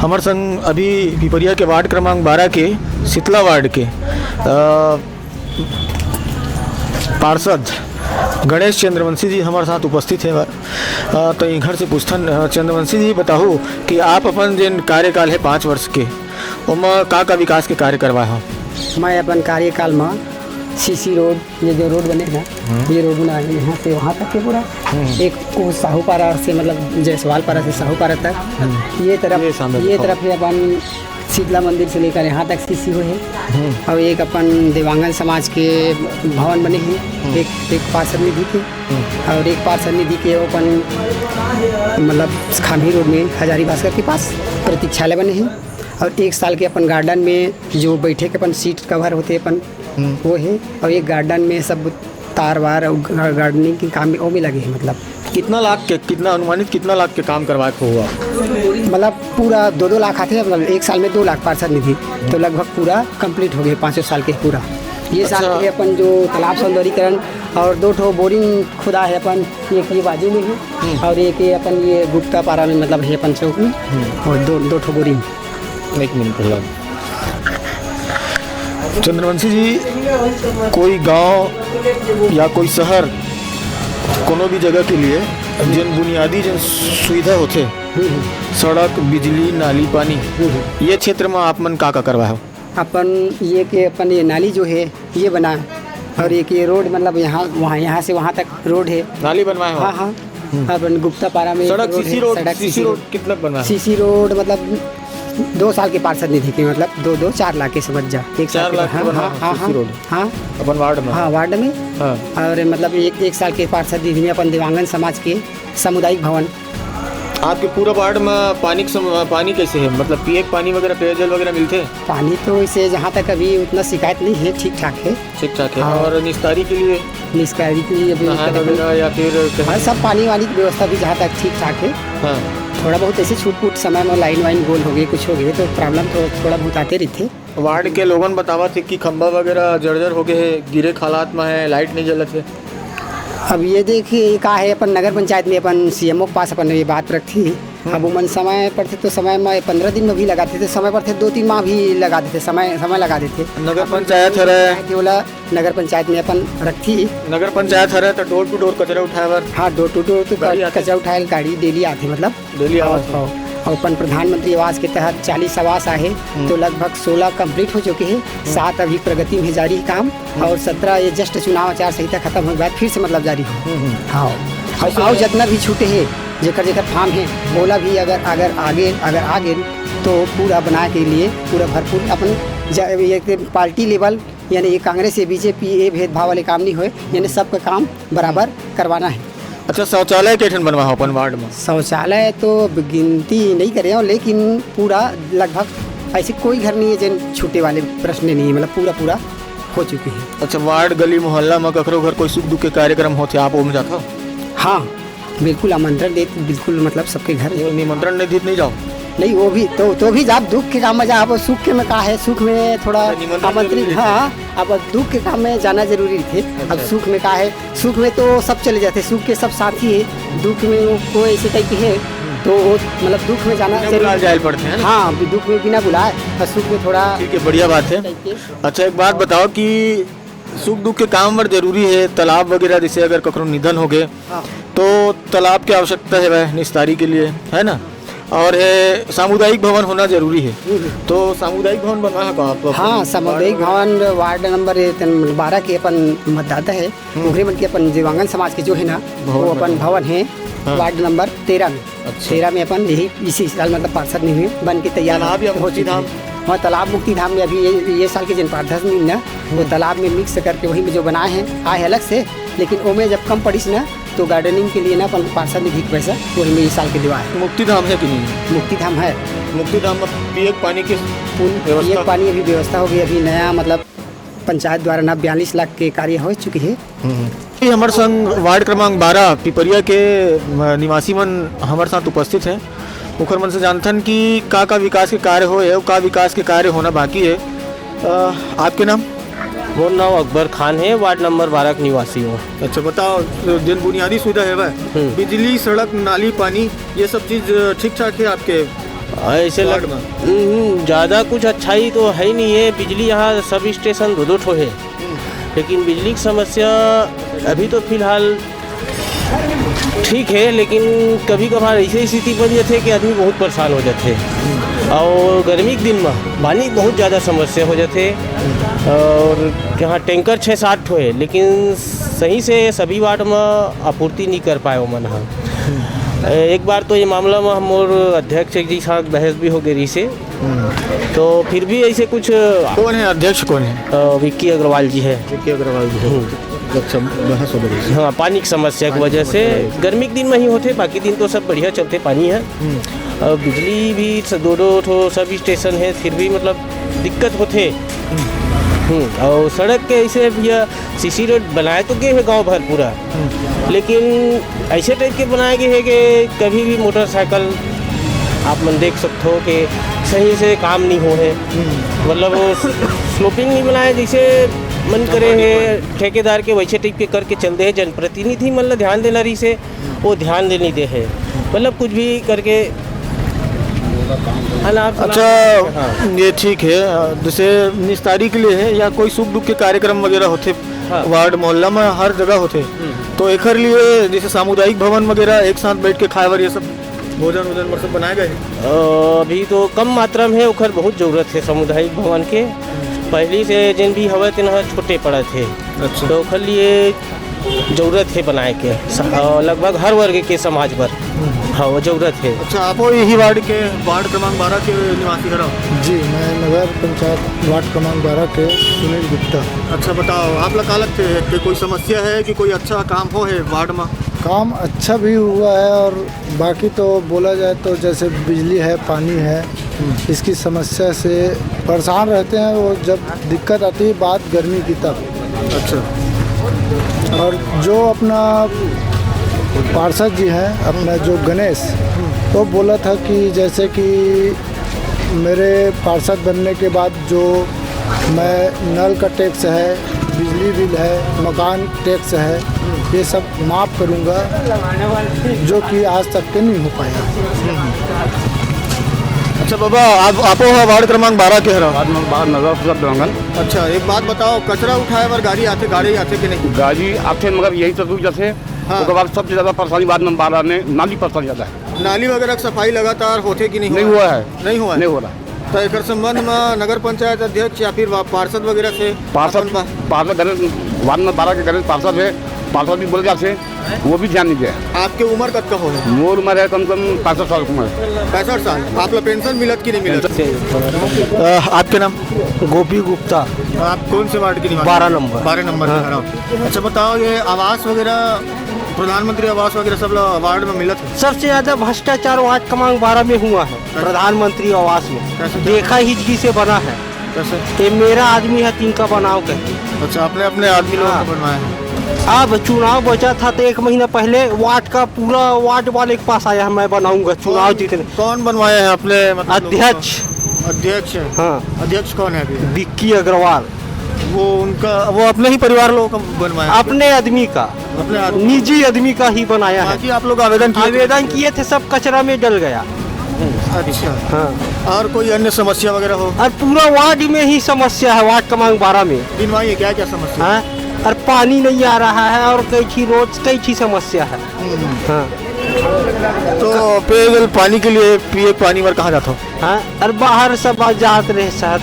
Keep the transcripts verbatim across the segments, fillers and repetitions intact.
हमर संग अभी पिपरिया के वार्ड क्रमांक बारह के शीतला वार्ड के, अ, पार्षद गणेश चंद्रवंशी जी हमर साथ उपस्थित हे। अ, तो इनकर से पूछथन, अ, चंद्रवंशी जी, बताहू कि आप अपन जेन कार्यकाल हे पाँच वर्ष के, ओमा का-का विकास के कार्य करवाए हो? मैं अपन कार्यकाल म सीसी रोड, ये जो रोड बने हे ना, हम्म। ये रोड बनाए हे यहाँ से वहाँ तक के पूरा। हम्म। एक वो साहूपारा से, मतलब जायसवाल पारा से साहूपारा तक, हम्म। ये तरफ, ये सामने ये दिखाओ। तरफ हे अपन शीतला मंदिर से लेकर यहाँ तक सीसी हुए हे। हम्म। और एक अपन देवांगन समाज के भवन बने हे, हम्म। एक, एक पार्षद निधि के, हम्म। और एक पार्षद निधि के अपन, मतलब, खाम्ही रोड में हजारी भास्कर के पास प्रतीक्षालय बने हे। और एक साल के अपन गार्डन में जो बैठे के अपन सीट कवर होते अपन, हम्म। वो हे। और एक गार्डन में सब तार वार और गा-, गार्डनिंग के काम में, वो में लगे हे, मतलब। कितना लाख के, कितना अनुमानित कितना लाख के काम करवाए के हुआ? मतलब पूरा दो दो लाख आते हैं, मतलब एक साल में दो लाख पार्षद निधि, तो लगभग पूरा कंप्लीट हो गए पाँचों साल के पूरा। ये साल अच्छा। के अपन जो तालाब सौंदर्यीकरण और दो ठो बोरिंग खुदा है अपन, एक ये बाजू में है हम्म। और एक ये अपन ये गुप्ता पारा में, मतलब है अपन चौक में, हम्म। और दो, दो ठो बोरिंग। एक मिनट भैया। चंद्रवंशी जी, कोई गांव या कोई शहर, कोनो भी जगह के लिए जेन बुनियादी जेन सुविधा होथे, हम्म, हम्म। सड़क, बिजली, नाली, पानी, हम्म, हम्म। ये क्षेत्र में आप मन का का करवाए हो? अपन ये के अपन ये नाली जो है, ये बना, और एक ये रोड, मतलब यहाँ, वहाँ, यहाँ से वहाँ तक रोड है। नाली बनवाए हो? हाँ, हाँ। हम्म। अपन गुप्ता पारा में एक सड़क, रोड सीसी है, रोड, सड़क सीसी सीसी रोड रोड। कितना बनवाए हो? सीसी रोड, मतलब, दो साल के पार्षद निधि के, मतलब, दो, दो, चार लाख के समझ जा। एक साल चार के, लाख के हाँ, बनवाए हाँ, हो हाँ, सीसी हाँ, रोड? हाँ। अपन वार्ड में? हाँ, वार्ड में। हाँ। और, मतलब, एक, एक साल के पार्षद निधि में अपन देवांगन समाज के सामुदायिक भवन। आपके पूरा वार्ड में पानी के सम-, पानी कैसे है? मतलब, पिए के पानी वगैरह, पेयजल वगैरह मिलथे? पानी तो इसे जहाँ तक अभी उतना शिकायत नहीं है, ठीक ठाक है। ठीक ठाक है। हाँ। और निस्तारी के लिए? निस्तारी के लिए अभी नहाए कहीं वगैरह या फिर कहीं? हाँ, सब पानी वानी की व्यवस्था भी जहाँ तक ठीक ठाक है। हाँ। थोड़ा बहुत ऐसे छूट फूट समय में लाइन वाइन गोल हो गए, कुछ हो गए, तो प्रॉब्लम तो थोड़ा बहुत आते रहते। वार्ड के लोगन बतावत हे कि खंभा वगैरह जर्जर हो गए हे, गिरे के हालात में है, लाइट नहीं जलत है। अब ये देखिए, ये का है, अपन नगर पंचायत में अपन सीएमओ के पास अपन ये बात रखी। हम्म। अब ओमन समय पड़थे तो समय में पंद्रह दिन में भी लगा देथे, समय पड़थे दो तीन माह भी लगा देथे, समय, समय लगा देथे। नगर अपन पंचायत हरे। पंचायत वाला नगर पंचायत में अपन रखी। नगर पंचायत हरे तो door to door कचरा उठाए बर। हाँ, door to door तो गाड़ी क-, आथे। कचरा उठाए गाड़ी डेली आथे, मतलब। डेली आवास हाँ, हाँ। और अपन प्रधानमंत्री आवास के तहत चालीस आवास आहे, हम्म। तो लगभग सोलह कंप्लीट हो चुके हैं, हम्म। सात अभी प्रगति में जारी है काम, हम्म। और सत्रह ये जस्ट चुनाव आचार संहिता खत्म होने के बाद फिर से मतलब जारी हो। हम्म, हम्म। हाँ। और, अच्छा। और जितना भी छूटे हैं, जेकर जेकर फार्म है, ओला भी अगर, अगर आगे, अगर आगे तो पूरा बना के लिए पूरा भरपूर अपन ज-, ये पार्टी लेवल, यानी ये कांग्रेस, ये बीजेपी, ये भेदभाव वाले काम नहीं होए, यानी सबका काम बराबर करवाना है। अच्छा, शौचालय के ठन बनवा हो अपन वार्ड में? शौचालय तो गिनती नहीं करे हो, लेकिन पूरा लगभग ऐसे कोई घर नहीं है जिन छूटे वाले प्रश्न नहीं है, मतलब पूरा पूरा हो चुके हैं। अच्छा, वार्ड, गली, मोहल्ला में ककरो घर कोई सुख दुख के कार्यक्रम होथे, आप ओम जाथो? हाँ, बिल्कुल आमंत्रण देत, बिल्कुल, मतलब सबके घर। ये निमंत्रण नहीं देत, नहीं जाओ? नहीं, वो भी तो, तो भी जाब, दुख के काम में जा, अब सुख के में का है, सुख में थोड़ा अच्छा, निमंत्रण आमंत्रित, जरूरी है। हाँ, अब दुख के काम में जाना जरूरी थे। अब अच्छा। सुख में का है, सुख में तो सब चले जाते, सुख के सब साथी है, दुख में वो कोई ऐसे टाइप के है, तो वो मतलब दुख में जाना बिना जरूरी बुलाए है। जाए पड़ते हैं ना? हाँ, दुख में बिना बुलाए और सुख में थोड़ा ठीक है, बढ़िया बात है। टाइप के। अच्छा, एक बात बताओ कि सुख दुख के काम बर जरूरी है, तालाब वगैरह, जैसे अगर ककरो निधन हो गए, हाँ। तो तालाब की आवश्यकता है वह निस्तारी के लिए, है ना? और है सामुदायिक भवन होना जरूरी है। हम्म। तो सामुदायिक भवन बनवा है का आप लोग? हाँ, सामुदायिक भवन वार्ड नंबर ये तन बारह के अपन मतदाता है, हम्म। ओकरे मन के अपन देवांगन समाज के जो है ना, भवन वो अपन बनवा। भवन है हाँ। वार्ड नंबर तेरह में। अच्छा। तेरह में अपन यही इसी साल मतलब पार्षद नहीं हुए, बन के तैयार तालाब या हो मुक्ति चुके धाम? हैं। हाँ, तालाब मुक्ति धाम में अभी ये, ये साल के जिन पार्षद नहीं ना, वो हम्म। तालाब में मिक्स करके वहीं में जो बनाए हैं, आए हैं अलग से, लेकिन ओमे जब कम पड़ीस ना, तो गार्डनिंग के लिए ना अपन पार्षद निधि के पैसा वही में इस साल के दिवा है। मुक्ति धाम है कि नहीं? मुक्ति धाम है। मुक्ति धाम में पिए के पानी की पुल, व्यवस्था? पिए के पानी अभी व्यवस्था हो गई, अभी नया मतलब पंचायत द्वारा ना बयालीस लाख के कार्य हो चुकी है। हम्म। ये हमर संग वार्ड क्रमांक बारह पिपरिया के, अ, निवासी मन हमर साथ उपस्थित हैं। ओखर मन से जानथन कि का का विकास के कार्य होए हे अउ का विकास के कार्य होना बाकी है। अ, आपके नाम? मोर नाम अकबर खान है, वार्ड नंबर बारह के निवासी हूँ। अच्छा, बताओ, जेन बुनियादी सुविधा है वह, हम्म। बिजली, सड़क, नाली, पानी, ये सब चीज, अ, ठीक ठाक है आपके? ऐसे लग वार्ड में? हम्म, ज़्यादा कुछ अच्छाई तो है ही नहीं है। बिजली यहाँ सब स्टेशन दो दो ठो है, लेकिन बिजली की समस्या अभी तो फिलहाल ठीक है, लेकिन कभी कभार ऐसी स्थिति बन जाते कि आदमी बहुत परेशान हो जाते। और गर्मी के दिन में पानी बहुत ज़्यादा समस्या हो जाते। और यहाँ टैंकर छः सात ठो है, लेकिन सही से सभी वार्ड में आपूर्ति नहीं कर पाए ओमन ह। एक बार तो ये मामला में हम और अध्यक्ष जी साथ बहस भी हो गई से, तो फिर भी ऐसे कुछ कौन है अध्यक्ष, कौन है? अ, विक्की अग्रवाल जी है। विक्की अग्रवाल जी है। हम्म। अच्छा, बहस हो गई। हाँ, पानी की समस्या की वजह से। गर्मी के दिन में ही होते, बाकी दिन तो सब बढ़िया चलते, पानी है। हम्म। और बिजली भी स-, दो दो ठो सब स्टेशन है, फिर भी मतलब दिक्कत होते। हम्म, और सड़क के ऐसे भैया सीसी रोड बनाए तो गए है गांव भर पूरा, लेकिन ऐसे टाइप के बनाए गए है कि कभी भी मोटरसाइकिल आप मन देख सकते हो कि सही से काम नहीं हो है। मतलब वो स्लोपिंग नहीं बनाए, जैसे मन करे है ठेकेदार के वैसे टाइप के करके चल दे है। जनप्रतिनिधि मन ला ध्यान देना रही से, वो ध्यान दे नहीं दे है, मतलब कुछ भी करके। अच्छा, ये ठीक है, जैसे निस्तारी के लिए है या कोई सुख दुख के कार्यक्रम वगैरह होते, हाँ। वार्ड मोहल्ला में हर जगह होते, तो एकर लिए जैसे सामुदायिक भवन वगैरह एक साथ बैठ के खाए बर ये सब भोजन वोजन बर सब बनाए गए? अभी तो कम मात्रा में है, ओखर बहुत जरूरत है सामुदायिक भवन के। पहली से जिन भी हवे तेन ह छोटे पड़त है, अच्छा। तो ओखर लिए जरूरत है बनाए के स-, अ, लगभग हर वर्ग के समाज बर। हाँ, वो जरूरत है। अच्छा, आप यही वार्ड के, वार्ड क्रमांक बारह के निवासी हरव? जी, मैं नगर पंचायत वार्ड क्रमांक बारह के सुनील गुप्ता। अच्छा, बताओ, आप ला का लगते है कि कोई समस्या है कि कोई अच्छा काम हो है वार्ड में? काम अच्छा भी हुआ है और बाकी तो बोला जाए तो जैसे बिजली है, पानी है, इसकी समस्या से परेशान रहते हैं। वो जब दिक्कत आती है बात गर्मी की तब। अच्छा। और जो अपना पार्षद जी हैं, अपना जो गणेश, वो बोला था कि जैसे कि मेरे पार्षद बनने के बाद जो मैं नल का टैक्स है, बिजली बिल है, मकान टैक्स है, ये सब माफ़ करूँगा, जो कि आज तक के नहीं हो पाया। अच्छा बाबा, आप, आपो ह वार्ड क्रमांक बारह के हरव? वार्ड नंबर बारह, नगर परिषद डोंगरगढ़। अच्छा, एक बात बताओ, कचरा उठाए बर गाड़ी आथे, गाड़ी आथे कि नहीं? गाड़ी आथे, मगर यही तो रुक जाथे। हाँ। ओकर बाद सबसे ज़्यादा परेशानी वार्ड नंबर बारह में नाली परेशानी ज़्यादा है। नाली वगैरह की सफाई लगातार होथे कि नहीं नहीं हुआ? हुआ है। नहीं हुआ है? नहीं हो रहा। तो एकर संबंध में नगर पंचायत अध्यक्ष या फिर वा-, पार्षद वगैरह से पार्षद, अपन बा- पार्षद गणेश, वार्ड नंबर बारह के गणेश पार्षद है, पार्षद भी बोले जाते हैं, वो भी ध्यान नहीं दिया। आपके उम्र कतका हो है? मोर उम्र है कम से कम पैंसठ साल की उम्र है। पैंसठ साल। आप लोग पेंशन मिलत कि नहीं मिलत? पेंशन। अ, आपके नाम? गोपी गुप्ता। आप कौन से वार्ड के निवासी? बारह नंबर। बारह नंबर के हाँ। हरव। अच्छा बताओ, ये आवास वगैरह, प्रधानमंत्री आवास वगैरह सब ला वार्ड में मिलत है? सबसे ज्यादा भ्रष्टाचार वार्ड क्रमांक बारह में हुआ है, कैसे? प्रधानमंत्री आवास में। कैसे? देखा ही जी से बना है। कैसे? ये मेरा आदमी है, तिनका बनाओ कहते। अच्छा, अपने, अपने आदमी लोगों हाँ। को बनवाया है। अब चुनाव बचा था तो एक महीना पहले वार्ड का पूरा वार्ड वाले के पास आया है, मैं बनाऊंगा चुनाव कौन, जीतने। कौन बनवाया है अपने, मतलब, लोगों को? अध्यक्ष। अध्यक्ष? हाँ। अध्यक्ष कौन है अभी? विक्की अग्रवाल। वो उनका, वो अपने ही परिवार लोगों का बनवाया है? अपने आदमी का। अपने आदमी? निजी आदमी का ही बनाया है। बाकी आप लोग आवेदन किए थे? आवेदन किए थे, सब कचरा में डल गया। अच्छा। हाँ। और कोई अन्य समस्या वगैरह हो? और पूरा वार्ड में ही समस्या है, वार्ड क्रमांक बारह में। गिनवाइए, क्या क्या समस्या? हाँ, और पानी नहीं आ रहा है और कई ठी रोड, कई ठी समस्या है। हम्म। हाँ। तो पेयजल पानी के लिए, पिए पानी बर कहाँ जाता हो? हाँ, अरे बाहर सब आ-, जात रहे सर।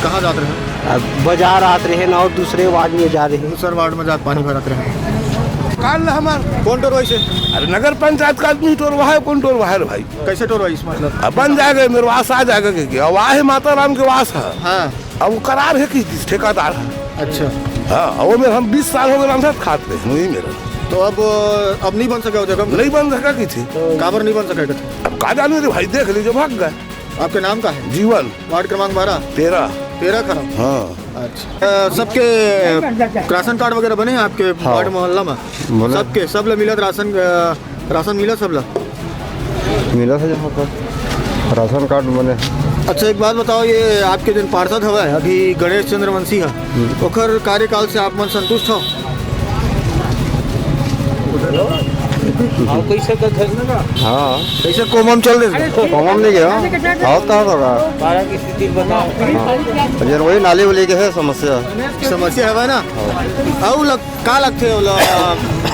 कहाँ जात रहे? अब बाजार आत रहे ना, और दूसरे वार्ड में जा रहे। दूसर वार्ड में जात पानी भरत रहे। काल हमार कौन टोरवाई से? अरे नगर पंचायत का आदमी टोरवा है, कौन टोरवा है रे भाई? कैसे टोरवाई इस मतलब? अब बन जाएगा, मेरे वास आ जाएगा कि क्या? अब आहे माता राम के वास है। हाँ। अब वो करार है कि ठेकेदार है। अच्छा। हाँ, वो मेरे हम बीस साल हो गए राम साथ खात रहे, वही मेरा। तो अब, अब नहीं बन सका वो जगह? नहीं बन सका कि थी। काबर नहीं बन सका? अब का जाने रे भाई, देख लीजिए, भाग गए। आपके नाम का है? जीवन। वार्ड क्रमांक बारह? तेरह। तेरह का नाम? हाँ। अच्छा। अ, सबके राशन कार्ड वगैरह बने हैं आपके हाँ। वार्ड मोहल्ला में? बने। सबके, सब ले मिलत राशन, अ, राशन मिला सब ला? मिला था यहाँ पर, राशन कार्ड बने हैं। अच्छा, एक बात बताओ, ये आपके जन पार्षद हवा है अभी, गणेश चंद्रवंशी है, हम्म। ओकर कार्यकाल से आप मन संतुष्ट हो? अउ कइसे करथे? हाँ। कइसे कोमम चल देथे? कोमम नहीं गया। हाँ, तो हो रहा। पारा के स्थिति बताओ। हाँ। जेन वही नाली उली के हे समस्या। समस्या हवय ना? हाँ। अउ लग-, का लगथे ओला?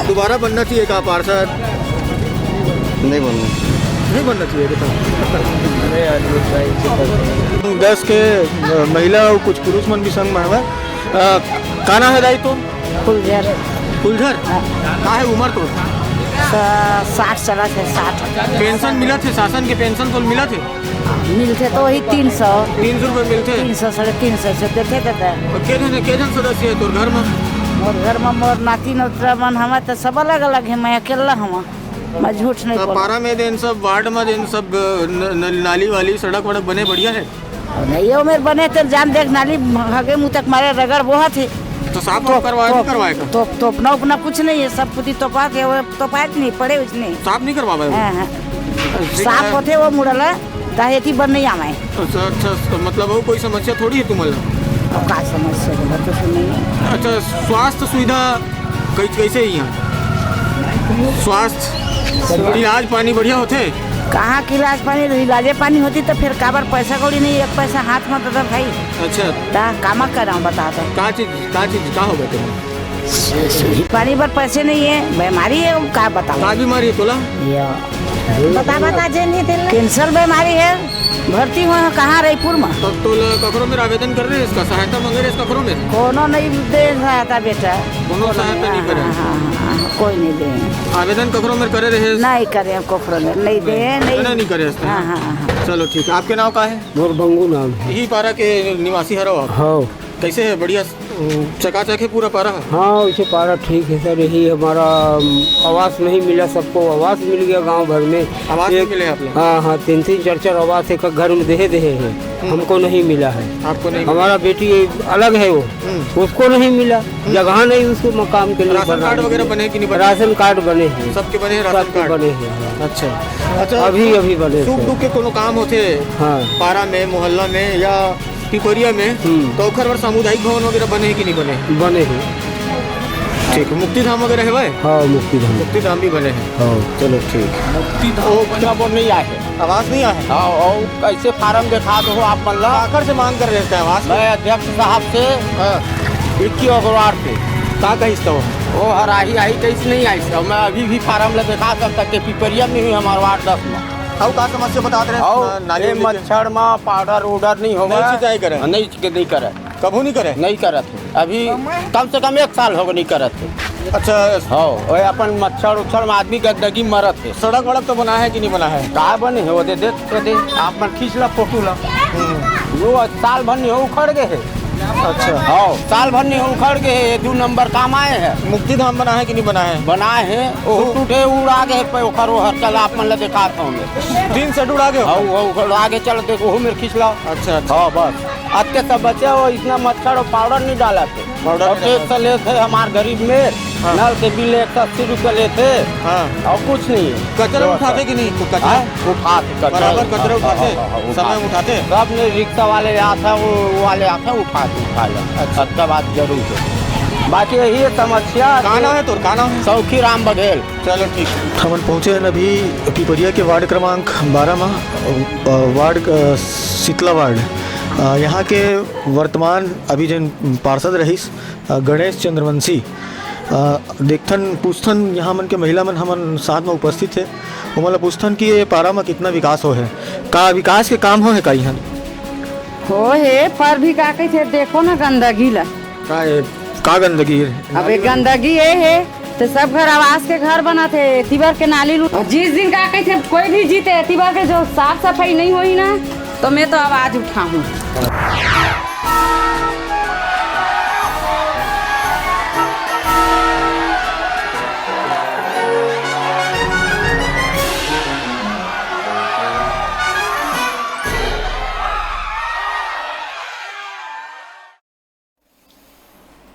दोबारा बनना चाहिए का पार्षद? नहीं बनना। नहीं बनना चाहिए बेटा। दस के, अ, महिला अउ कुछ पुरुष मन भी संग में हवय। अ, का नाम हे दाई तोर? फुलझर। फुलझर? हाँ। का हे उमर तोर? सा-, साठ चलत हे, साठ। पेंशन मिलत हे? शासन के पेंशन तो मिलत हे? मिलथे तो वही तीन सौ। तीन सौ रुपये मिलथे? तीन सौ, साढ़े तीन सौ से देथे दादा। अउ के झन, के झन सदस्य हे तोर घर में? मोर घर में मोर नाती नोतरा मन हवय, तो सब अलग-अलग हे, मैं अकेला हवं। मैं झूठ नहीं त बोलंव। पारा में देन सब, वार्ड में देन सब, न-, न-, नाली वाली, सड़क वड़क बने बढ़िया हे? नहीं, ये उमेर बने ते जान देख, नाली हगे मुँह तक मारे रगड़ बोहत हे। तो साफ वाफ करवाए, नहीं करवाए का? तोप-, तोपना उपना कुछ नहीं हे, सब कुछ तोपात हे, वो तोपात नहीं, पड़े उच नहीं। साफ नहीं करवावे वो? हाँ, हाँ। ठीक साफ हे। होथे वो मुड़ला, त एती बर नहीं आवय। अच्छा, अच्छा, मतलब वो कोई समस्या थोड़ी हे तुम्हारा? अब का समस्या बोला तो सुनिए। अच्छा, स्वास्थ्य सुविधा कै-, कैसे हे यहाँ? स्वास्थ्य, इलाज पानी बढ़िया होथे? कहाँ के इलाज पानी? इलाजे पानी होती तो फिर काबर पैसा कौड़ी नहीं, एक पैसा हाथ में तो दे भाई। अच्छा। ता कामा कराऊं बता तो। का चीज, का चीज, का हो गए तुम्हें? पानी बर पैसे नहीं हे, बीमारी हे, का बताऊं? का बीमारी हे तोला? या। बता, बता, जे नहीं दिल। कैंसर बीमारी हे, भर्ती होय हंव कहाँ, रईपुर में। तब तो ल-, कखरो मेर आवेदन करे रहेस का, सहायता मांगे रहेस कखरो मेर? कोनो नहीं दे सहायता बेटा। कोनो सहायता नहीं करे? हाँ, हाँ, हाँ, हाँ, कोई नहीं दे। आवेदन कखरो मेर करे रहेस? नहीं करे, कखरो मेर नहीं दे, नहीं। नहीं, नहीं करे रहेस? हाँ, हाँ, हाँ। चलो ठीक हे, आपके नाम का हे? मोर बंगू नाम हे। यही पारा के निवासी हरो आप? हाँ। कैसे हे? बढ़िया, चकाचक हे पूरा पारा? हाँ, वैसे पारा ठीक हे सर, यही हमारा, अम, आवास नहीं मिला, सबको आवास मिल गया गांव भर में। आवास नहीं एक मिले आप लोग? हाँ, हाँ, तीन तीन चार चार आवास एक एक घर में देहे देहे हैं, हम्म। हमको नहीं मिला है। आपको नहीं मिला? हमारा बेटी अलग है वो, हम्म। उसको नहीं मिला, हम्म। जगह नहीं उसको मकान के लिए राशन बनाने कार्ड के वगैरह लिए। बने कि नहीं बने? राशन कार्ड बने हैं। सबके बने राशन सबके कार्ड? बने हैं, हाँ। अच्छा, अच्छा। अभी, अभी बने सुख सर। दुख के कोनो काम होथे हाँ। पारा में, मोहल्ला में या पिपरिया में, हम्म। तो ओखर बर सामुदायिक भवन वगैरह बने हे कि नहीं बने हे? बने हे। ठीक, मुक्तिधाम वगैरह हेवय? हाँ, मुक्तिधाम। मुक्तिधाम भी बने हे। हाँ। चलो, ठीक। मुक्तिधाम ओ, बने बर नहीं आए हे। आवास नहीं आए हे? हाँ, अउ कैसे फार्म देखा दो आप मन ला? काकर से मांग करे रहेस आवास? मैं अध्यक्ष साहब से हाँ। इक्की अग्रवाल से। का कहिस तो? वो हर आही, आही कहिस नहीं आइस। अउ मैं अभी भी फार्म ला देखा सकता के पिपरिया में ही हमार वार्ड दस में। अउ का समस्या बतात रहेस? अउ ना-, नाली ये उली के? मच्छर में पाउडर उडर नहीं होवय। नहीं छिंचाई करे? नहीं, नहीं करे। कभू नहीं करे? नहीं करत हे। अभी कम से कम एक साल होगे नहीं करत हे। अच्छा। हाँ, वो अपन मच्छर उच्छर में आदमी गंदगी मरत हे। सड़क वड़क तो बना हे कि नहीं बना हे? का बने हे? वो दे, दे, दे, दे, आप मन खींच ला फोटो ला। हम्म। वो साल भर नहीं हो, उखड़ गए हे। अच्छा। हाँ, साल भर नहीं हो, उखड़ गए हे, ये दू नंबर काम आए हे। मुक्तिधाम बना हे कि नहीं बना हे? बना हे, वो टूटे उड़ा गए हे, ओखर वो हर कल आप मन ला देखात होंगे। टीन सेट उड़ा गए हो? हाँ, वो उड़ा के चल दे, वो मेर खींच ला। अच्छा, अच्छा। हाँ, बस। आज के सब बचे हो, इतना मच्छर और पाउडर नहीं डाला थे। पाउडर और नहीं डाला। टैक्स लेते हमार गरीब में, हाँ। नल के बिल एक सौ अस्सी रुपये लेते, हाँ। और कुछ नहीं है। कचरा जो उठाते कि नहीं? तो कचरा? हाँ, उठाते, कचरा। बराबर कचरा हाँ, उठाते? हाँ, हाँ, हाँ, समय उठाते। उठाते? सब ने रिक्शा वाले आता, वो, वो वाले आता, उठाते, उठा ले। अच्छा। अच्छा, बात जरूर है। बाकी यही है समस्या का कि नाम है तोर? का नाम है? सौखी राम बघेल। चलो ठीक। हमन पहुँचे हन अभी पिपरिया के वार्ड क्रमांक बारह मा, अ, वार्ड, अ, शीतला वार्ड। अ, यहाँ के वर्तमान अभी जेन पार्षद रहिस, अ, गणेश चंद्रवंशी। अ, देखथन, पूछथन, यहाँ मन के महिला मन हमन साथ में उपस्थित हे, ओमन ला पूछथन कि ये पारा में कितना विकास हो हे, का विकास के काम हो हे का यहाँ? हो हे, पर भी का कहिथे, देखो ना गंदगी ला। का ये, का गंदगी हे? अबे गंदगी ये हे, तो सब घर आवास के घर बनत हे, एती बर के नाली लू-, और जिस दिन का कहिथे कोई भी जीते, एती बर के जो साफ सफाई नहीं होही ना, तो मैं तो आवाज उठाहूँ।